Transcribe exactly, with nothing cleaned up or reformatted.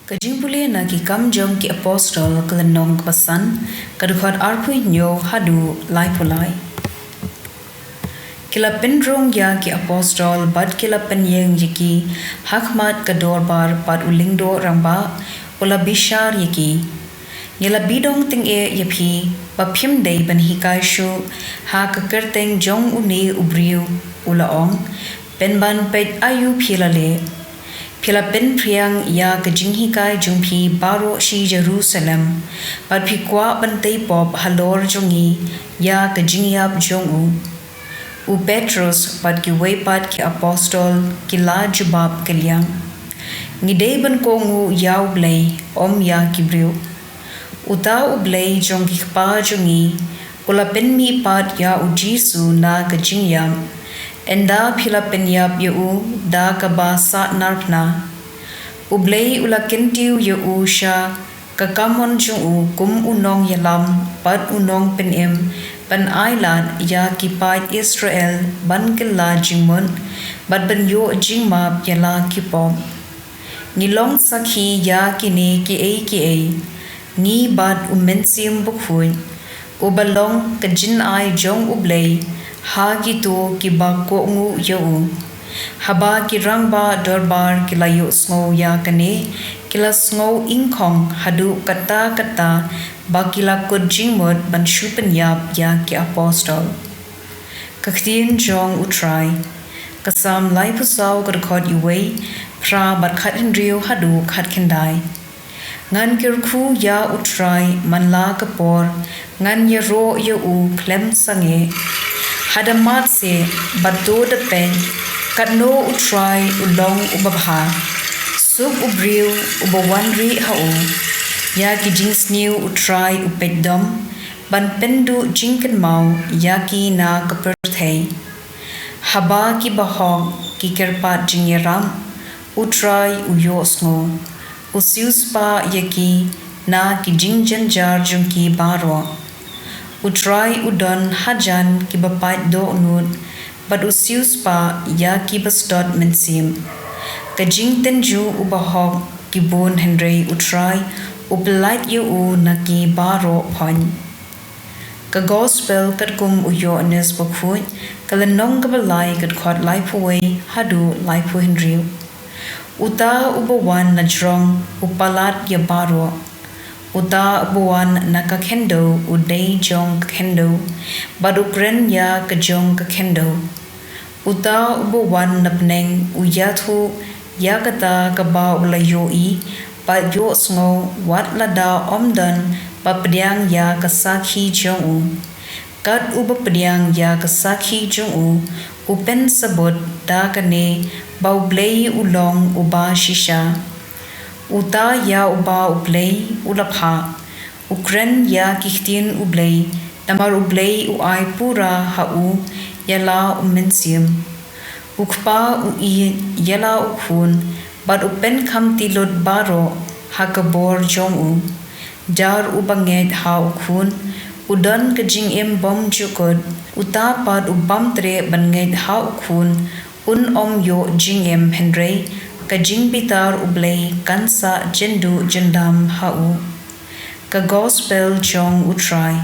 Ka jingpule na Ki Kam Jong Ki Apostol, ka lynnong kaba san, ka dkhot arphew hynñiew haduh laiphew lai. Ki la pynrung ïa ki apostol bad ki la pynïeng ïa ki ha khmat ka dorbar, bad u lyngdoh rangbah u la bishar ïa ki. Ngi la bidong tyngeh ïa phi ba phim dei ban hikai shuh ha ka kyrteng jong une u briew, u la ong. Pynban peit aïu phi la leh. Phi la pynphriang ïa ka jinghikai jong phi baroh shi Jerusalem, bad phi kwah ban tei pop halor jong ngi ïa ka jingïap jong u. U Petros bad kiwei pat ki apostol ki la jubab kylliang, ngi dei ban kohnguh ïa U Blei, ym ïa ki briew. Uta U Blei jong ki kpa jong ngi u la pynmihpat ïa u Jisu na ka jingïap, ynda phi la pynïap ïa u da kaba sahnarphna. U Blei u la kyntiew ïa u sha ka kamon jong u kum u nongïalam bad u nongpynim, ban ailad ïa ki paid Israel ban kylla jingmut bad ban ïoh jingmap ïa la ki pop. Ngi long sakhi ïa kine kiei kiei, ngi bad U Mynsiem Bakhuid, uba long ka jingai jong U Blei ha kito kiba kohnguh ïa u. Haba ki rangbah dorbar ki la ïohsngew ïa kane, ki la sngew ingkhong haduh katta katta, ba ki la kut jingmut ban shu pynïap ïa ki apostol. Ka Ktien jong U Trai. Ka Salm laiphew saw, ka dkhot uwei, phra bad khathynriew haduh khatkhyndai. Ngan kyrkhu ïa U Trai man la ka por, ngan ïaroh ïa u khlem sangeh. Hada mad seh bad to da peit katno U Trai u long uba bha. Suk u briew uba wan rieh ha u. Ïa ki jingsniew U Trai u peit dom, ban pynduh jingkynmaw ïa ki na ka pyrthei. Haba ki bahok ki kyrpad jingïarap, U Trai u ïohsngew. U siewspah ïa ki na ki jingjynjar jong ki baroh. U Trai u don hajan kiba pait dohnud, bad u siewspah ïa kiba sdot mynsiem. Ka jingtynjuh u bahok ki bun, hynrei U Trai u pyllait ïa u na ki baroh phain. Ka Gospel katkum u Ïoannis Bakhuid, ka lynnong kaba lai, ka dkhot laiphew wei haduh laiphew hynriew. Uta uba wan na jrong u palat ïa baroh. Uta uba wan na ka khyndew u dei jong ka khyndew, bad u kren ïa ka jong ka khyndew. Uta uba wan na bneng u ïathuh ïa kata kaba u la ïohi bad ïohsngew, wat lada ym don ba pdiang ïa ka sakhi jong u. Kat uba pdiang ïa ka sakhi jong u, u pynsabut da kane ba U Blei u long uba shisha. Uta ïa uba U Blei u la phah, u kren ïa ki ktien U Blei, namar U Blei u ai pura ha u ïa la u mynsiem. U kpa u ïeit ïa la u khun, bad u pynkham ti lut baroh ha ka bor jong u. Jar uba ngeit ha u khun u don ka jingim bymjukut, uta pat u bym treh ban ngeit ha u khun un ym ïoh jingim, hynrei ka jingbitar U Blei kan sah jynduh jyndam ha u. Ka Gospel jong U Trai.